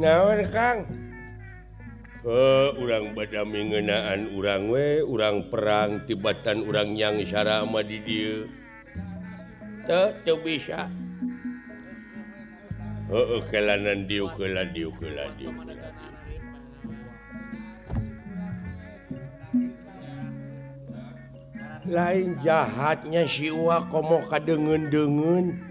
Naon Kang? Heuh, urang badami ngeunaan urang we, urang perang tibatan urang nyangsara mah di dieu. Teu teu bisa. Heuh, kelanan dieu keula dieu keula dieu. Lain jahatnya si Uwa komo kadeungeun-deungeun.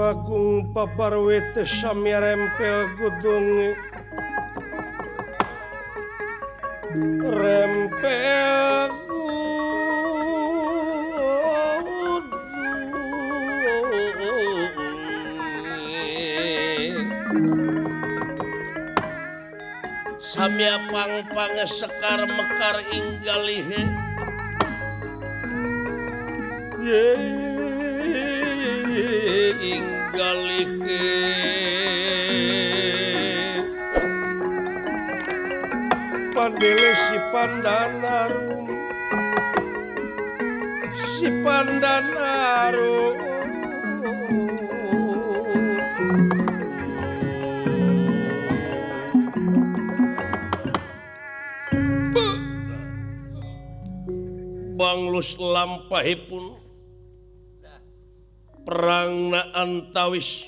Agung paparwete samya rempel gudung rempel gudung samya pang-pang sekar mekar inggalihe ye inggalike pandele si Pandanarum si Pandanarum banglus lampahipun perangna antawis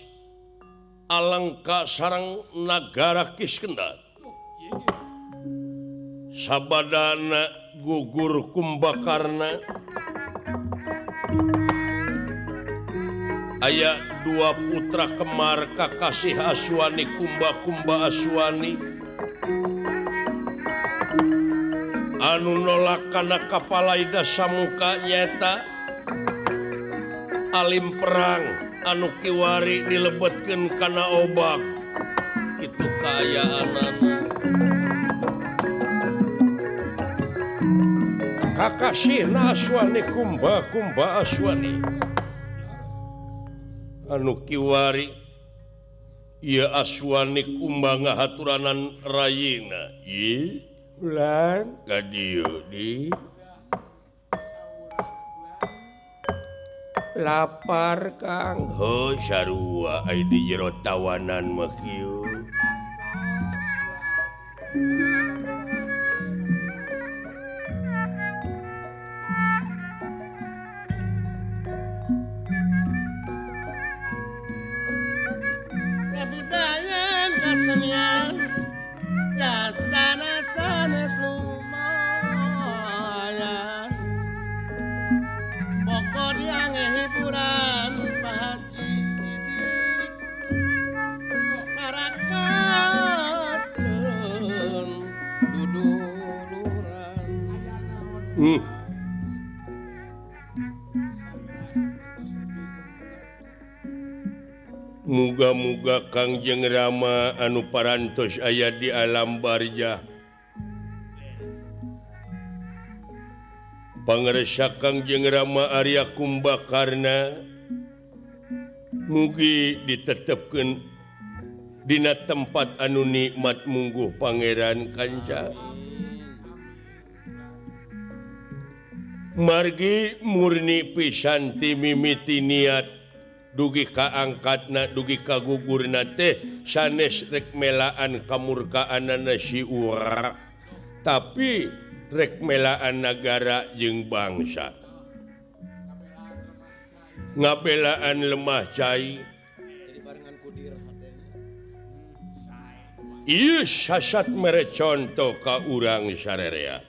Alengka sareng nagara Kiskenda. Sabadana gugur Kumbakarna. Aya dua putra kemar kakasih Aswani Kumba-Kumba Aswani anu nolak kana kapalaida samuka nyaeta alim perang anu kiwari dilebetkeun kana obak. Itu kaayaanana. Kakasihna Aswani Kumba Kumba Aswani anu kiwari ieu Aswani Kumba ngahaturanan rayina. Ieu ulan ka dieu di lapar Kang. Heuh sarua ai di jero tawanan mah kieu. Kebudayaan kesenian jasana sanes lumayan pokok yang hiburan Pak Haji Sidik ngarakatkeun duduluran. Muga-muga Kangjeng Rama anu parantos aya di alam barjah. Pangresa Kangjeng Rama Arya Kumbakarna mugi ditetepkeun dina tempat anu nikmat mungguh Pangeran Kanca. Margi murni pisan ti mimiti niat dugi kaangkatna dugi kagugurna teh sanes rek melaan kamurkaanana si Ura, tapi rek melaan nagara jeung bangsa, ngabelaan lemah cai. Ieu sasat mere conto ka urang sarerea.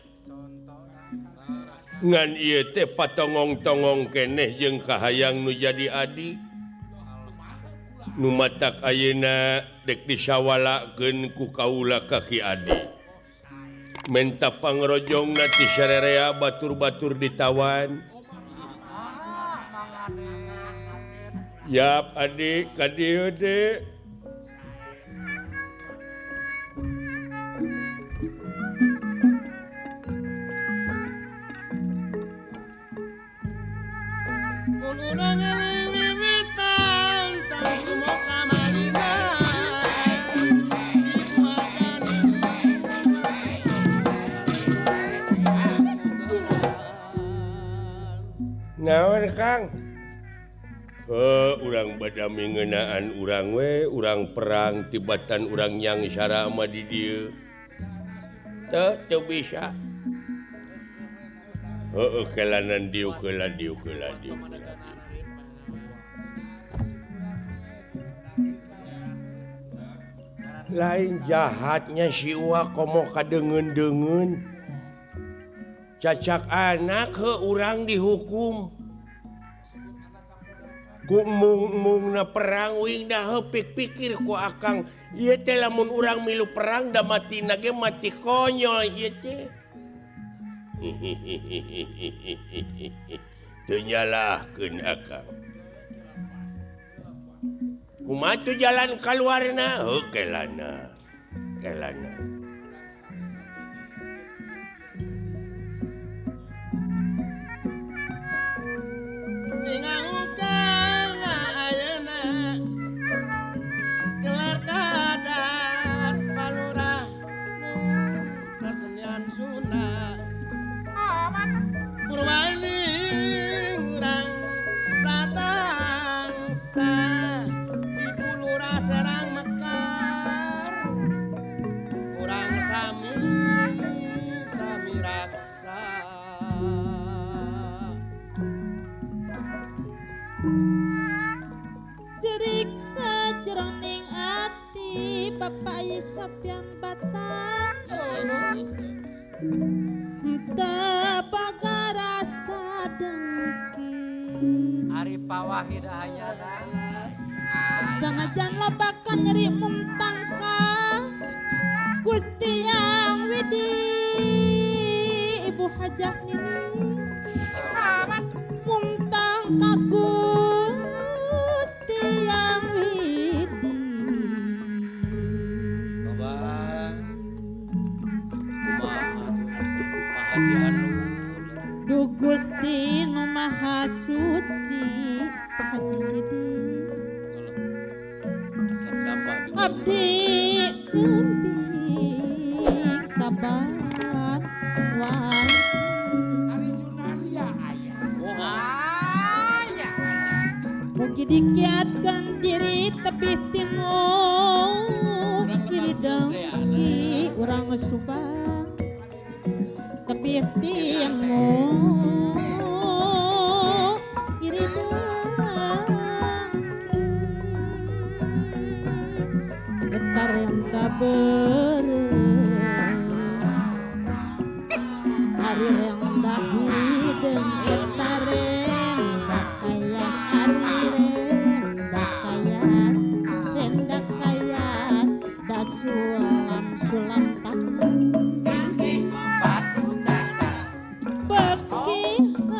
Ngan ieu teh patongong-tongong keneh jeung kahayang nu jadi adi. Nu matak ayeuna dek disawalakeun ku kaula ka Ki Adi. Menta pangrojongna ti sarerea batur-batur ditawan. Yap Adi ka dieu de. Mun urang limitan tang kumaha Naon Kang? Heuh, urang badami ngeunaan urang we, urang perang tibatan urang yang sara mah di dieu. Teu teu bisa. Heueuh kelanan dieu keula dieu keula dieu. Lain jahatnya si Uwa komo kadeungeun-deungeun. Cacak anak heuh urang dihukum. Ku mung-mungna perang uing dah heuh pikir ku akang ieu teh lamun urang milu perang da matina ge mati konyol ieu teh. Teu nyalahkeun akang. Kumaha tuh jalan kaluarna? Heuh kelana. Kelana. Jroning ati Bapak Sopyan Batang tepaga rasa dengki Ari Pawahid ayana sanajan lobakan nyeri mumtangka Gusti Yang Widi Ibu Hajah Nini mumtang ka Gusti Yang Widi. Du Gusti nu Maha Suci Pak Haji Sidik abdi geuting sabar wanci mugi dikiatkeun diri tebih timur kiri dengki urang Subang tebih timur kiri dengki getar yang beureum ari rendah hideung eta rendah kayas ari rendah kayas rendah kayas da sulam sulam tangan beki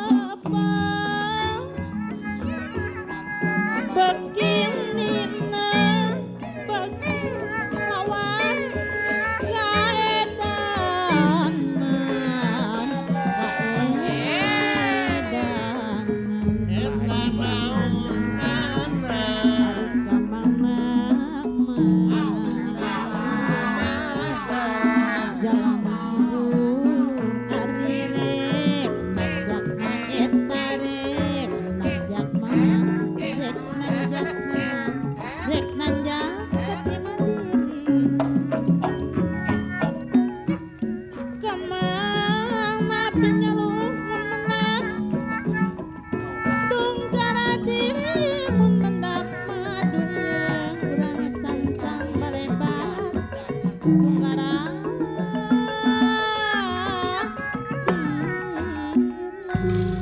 apa beki nina beki awas kaedanan kaedanan Eta naon kamana jalan Cibung ari rek nanjak ma eta rek nanjak ma rek nanjak ma rek nanjak ke Cimandiri kamana pinyaluh mun menang tunggara diri mun mendak madu ieu urang sancang balebas sunggara diri.